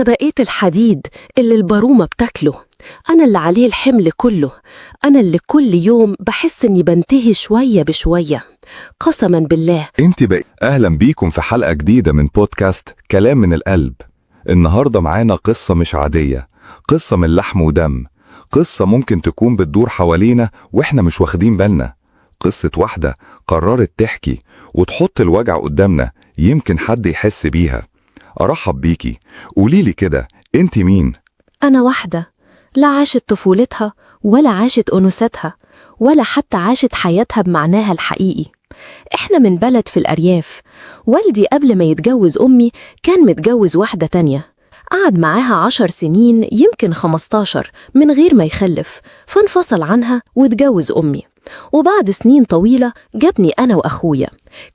بقيت الحديد اللي البارومة بتاكله، أنا اللي عليه الحمل كله، أنا اللي كل يوم بحس إني بنتهي شوية بشوية. قسما بالله. انت بقى اهلا بيكم في حلقة جديدة من بودكاست كلام من القلب. النهاردة معانا قصة مش عادية، قصة من لحم ودم، قصة ممكن تكون بتدور حوالينا واحنا مش واخدين بالنا. قصة واحدة قررت تحكي وتحط الوجع قدامنا، يمكن حد يحس بيها. ارحب بيكي، قوليلي كده انت مين؟ أنا واحدة لا عاشت طفولتها ولا عاشت أنوثتها ولا حتى عاشت حياتها بمعناها الحقيقي. إحنا من بلد في الأرياف. والدي قبل ما يتجوز أمي كان متجوز واحدة تانية، قعد معاها 10 سنين، يمكن 15، من غير ما يخلف، فانفصل عنها واتجوز أمي. وبعد سنين طويلة جابني أنا وأخويا.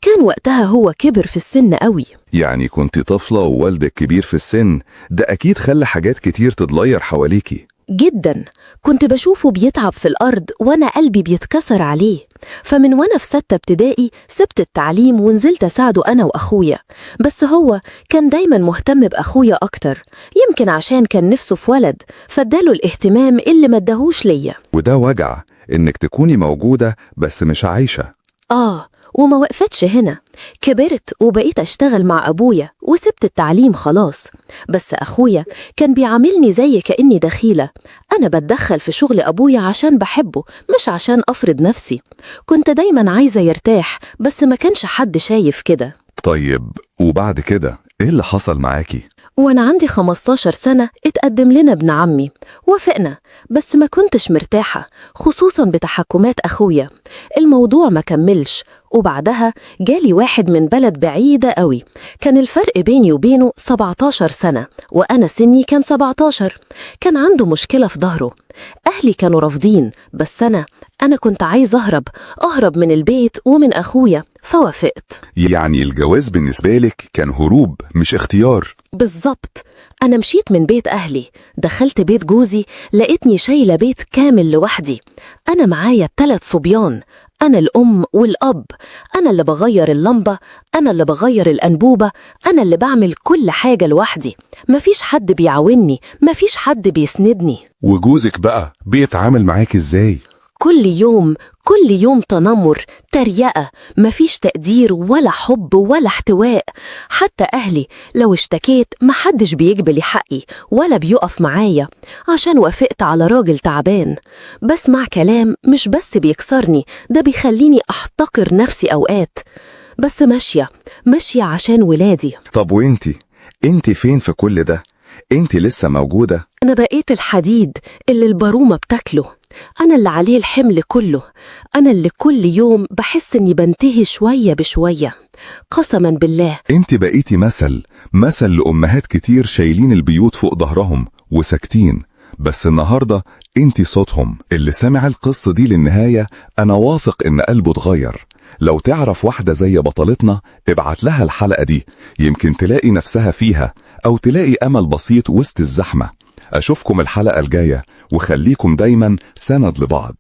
كان وقتها هو كبر في السن قوي. يعني كنت طفلة ووالدك كبير في السن، ده اكيد خلى حاجات كتير تتغير حواليكي. جدا، كنت بشوفه بيتعب في الأرض وأنا قلبي بيتكسر عليه. فمن وأنا في 6 ابتدائي سبت التعليم ونزلت أساعده أنا وأخويا. بس هو كان دايما مهتم بأخويا أكتر، يمكن عشان كان نفسه في ولد، فاداله الاهتمام اللي ما اداهوش ليا. وده وجع إنك تكوني موجودة بس مش عايشة. آه، وما وقفتش هنا. كبرت وبقيت أشتغل مع أبويا وسبت التعليم خلاص، بس أخويا كان بيعاملني زي كأني دخيلة. أنا بتدخل في شغل أبويا عشان بحبه، مش عشان أفرض نفسي. كنت دايما عايزة يرتاح، بس ما كانش حد شايف كده. طيب، وبعد كده إيه اللي حصل معاكي؟ وأنا عندي 15 سنة اتقدم لنا ابن عمي. وافقنا، بس ما كنتش مرتاحة، خصوصا بتحكمات أخويا. الموضوع ما كملش. وبعدها جالي واحد من بلد بعيدة قوي، كان الفرق بيني وبينه 17 سنة، وأنا سني كان 17. كان عنده مشكلة في ظهره. أهلي كانوا رافضين، بس أنا كنت عايزة أهرب، أهرب من البيت ومن أخويا، فوافقت. يعني الجواز بالنسبة لك كان هروب مش اختيار. بالظبط. أنا مشيت من بيت أهلي، دخلت بيت جوزي، لقيتني شايلة بيت كامل لوحدي. أنا معايا 3 صبيان، أنا الأم والأب، أنا اللي بغير اللمبة، أنا اللي بغير الأنبوبة، أنا اللي بعمل كل حاجة لوحدي. مفيش حد بيعاوني، مفيش حد بيسندني. وجوزك بقى بيتعامل معاك إزاي؟ كل يوم، كل يوم تنمر، تريقة، مفيش تقدير ولا حب ولا احتواء. حتى أهلي لو اشتكيت محدش بيجبلي حقي ولا بيقف معايا، عشان وافقت على راجل تعبان. بسمع كلام مش بس بيكسرني، ده بيخليني أحتقر نفسي أوقات. بس ماشية، ماشية عشان ولادي. طب وإنتي؟ إنتي فين في كل ده؟ إنتي لسه موجودة؟ أنا بقيت الحديد اللي البارومة بتاكله، أنا اللي عليه الحمل كله، أنا اللي كل يوم بحس إني بنتهي شوية بشوية. قسما بالله. إنتي بقيتي مثل، مثل لأمهات كتير شايلين البيوت فوق ظهرهم وساكتين، بس النهاردة إنتي صوتهم. اللي سمع القصة دي للنهاية أنا واثق إن قلبه اتغير. لو تعرف واحدة زي بطلتنا ابعت لها الحلقة دي، يمكن تلاقي نفسها فيها أو تلاقي أمل بسيط وسط الزحمة. أشوفكم الحلقة الجاية، وخليكم دايما سند لبعض.